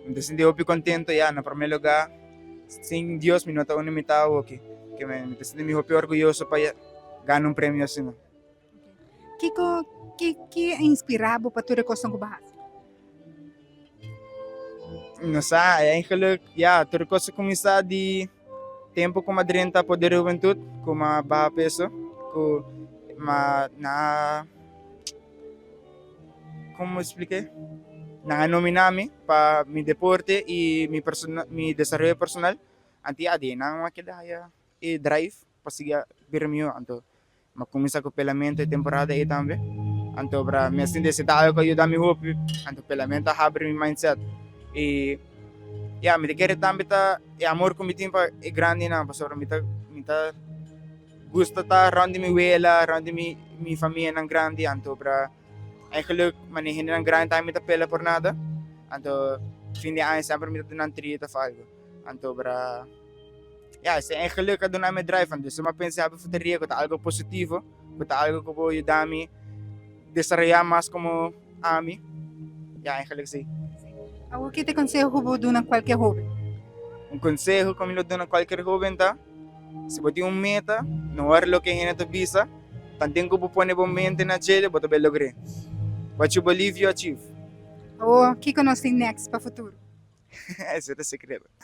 Mi ta sinti hopi contento ya, na prome lugar, sin Dios mi no ta unda mi ta awoki. Ke mi mi ta sinti mi hopi orguyoso pa gana un premio asina. Kiko ki ki a inspira bo pa tur e kosnan ku bo a hasi? No sa, eigenlijk ya, tur kos a kuminsá di tempu ku mi a drenta Poder Hubentud, ku mi a baha peso, ku mi a na. Como expliqué? Nan a nominá mi pa mi deporte y mi persona, mi desaroyo personal. Anto ya di nan a keda haya e drive pa sigui a bira mihó. Anto mi a kuminsá ku pelamento e temporada ei tambe. Anto bra mi a sinti esei ta algo ku a yuda mi hopi. Anto pelamento a habri mi mindset. Y ya mi ta kere tambe ta e amor ku mi tin pa e grandinan pasobra mi ta mi ta gusta ta rond di mi wela, rond di mi mi famianan grandi. Anto bra Eigenlijk mane hendenan grandi tambe mi ta pela por nada. Anto fin di aña semper mi ta duna nan treat of algo. Anto bra ya esei eigenlijk a duna mi drive. Anto mi a pensa habi fruteria ku ta algo positivo, ku ta algo ku por yuda mi desaroya mas komo ami. Ya eigenlijk si. Awor ki ta e konseho ku bo duna kualke hoben? Un konseho ku mi lo duna kualker hoben ta. Si bo tin un meta, no wòri loke hende ta bisa, tanten ku bo pone bo mente na djele, bo ta bai logr'é. What you believe, you achieve. Awor, kiko nos tin next pa futuro? Esei ta sekreto.